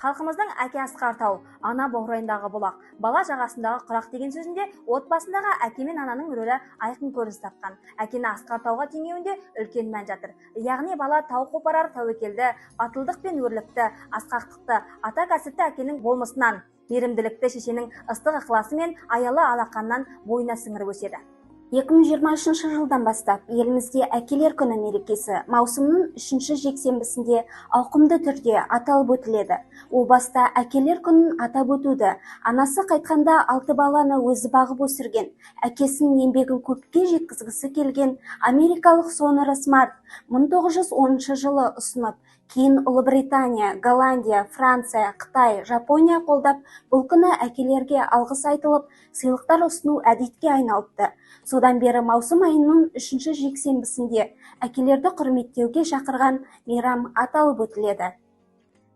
Халқымыздың «Әке асқар тау, ана баурайындағы бұлақ, бала жағасындағы құрақ» деген сөзінде отбасындағы әке мен ананың рөлі айқын көрініс тапқан. Әкені асқар тауға теңеуінде үлкен мән жатыр. Яғни бала тау қопарар тәуекелді, батылдық пен өрлікті, асқақтықты ата кәсіпті әкенің болмысынан, мейірімділікті шешенің ыстық ықыласы мен аялы алақанынан бойына сіңіріп өседі. 2023 жылдан бастап елімізде Әкелер күні мерекесі маусымның үшінші жексенбісінде ауқымды түрде аталып өтіледі. О баста Әкелер күнін атап өтуді анасы қайтқанда алты баланы өзі бағып өсірген, әкесінің еңбегін көпке жеткізгісі келген америкалық Сонора Смарт 1910 жылы ұсынып, кейін Ұлыбритания, Голландия, Франция, Қытай, Жапония қолдап, бұл күні әкелерге алғыс айтылып, сыйлықтар ұсыну әдетке айналыпты. Содан бері маусым айының үшінші жексенбісінде әкелерді құрметтеуге шақырған мейрам аталып өтіледі.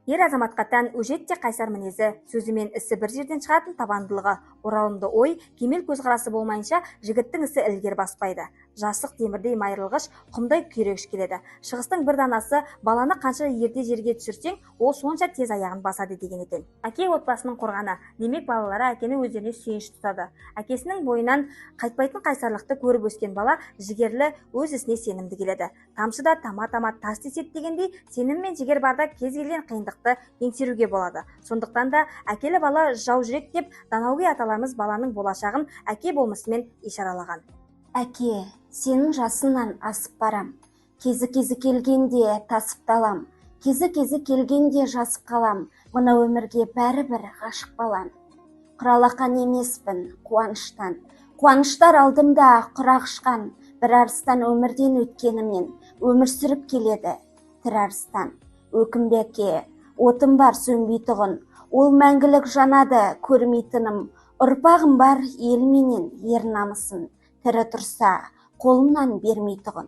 Ер азаматқа тән өжет те қайсар мінезі, сөзі мен ісі бір жерден шығатын табандылығы, оралымды ой, кемел көзқарасы болмайынша жігіттің ісі ілгері баспайды. Жасық темірдей майырылғыш, құмдай күйрегіш келеді. Шығыстың бір данасы: «Баланы қанша ерте жерге түсірсең, ол сонша тез аяғын басады», – деген екен. Әке – отбасының қорғаны. Демек, балалары әкені өздеріне сүйеніш тұтады. Әкесінің бойынан қайтпайтын қайсарлықты көріп өскен бала жігерлі, өз ісіне сенімді келеді. Тамшы да тама тама тас теседі дегендей, сенім мен жігер барда кез келген қиындықты еңсеруге болады. Сондықтан да «Әкелі бала жау жүрек» деп данагөй аталарымыз баланың болашағын әке болмысымен ишаралаған. Әке, сенің жасыңнан асып барам, кезі кезі келгенде тасып далам, кезі кезі келгенде жасып қалам, мына өмірге бәрібір ғашық балам. Құралақан емеспін қуаныштан, қуаныштар алдымда құрақ ұшқан. Бір арыстан өмірден өткенімен, өмір сүріп келеді тірі арыстан. Өкінбе, әке, отым бар сөнбейтұғын, ол мәңгілік жанады көрмей тыным. Ұрпағым бар ел менен ер намысын, тірі тұрса қолымнан бермейтұғын,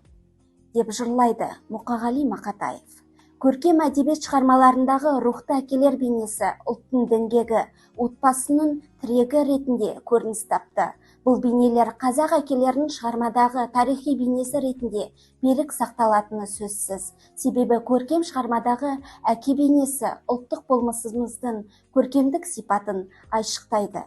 деп жырлайды Мұқағали Мақатаев. Көркем әдебиет шығармаларындағы рухты әкелер бейнесі ұлттың діңгегі, отбасының тірегі ретінде көрініс тапты. Бұл бейнелер қазақ әкелерінің шығармадағы тарихи бейнесі ретінде берік сақталатыны сөзсіз. Себебі көркем шығармадағы әке бейнесі ұлттық болмысымыздың көркемдік сипатын айшықтайды.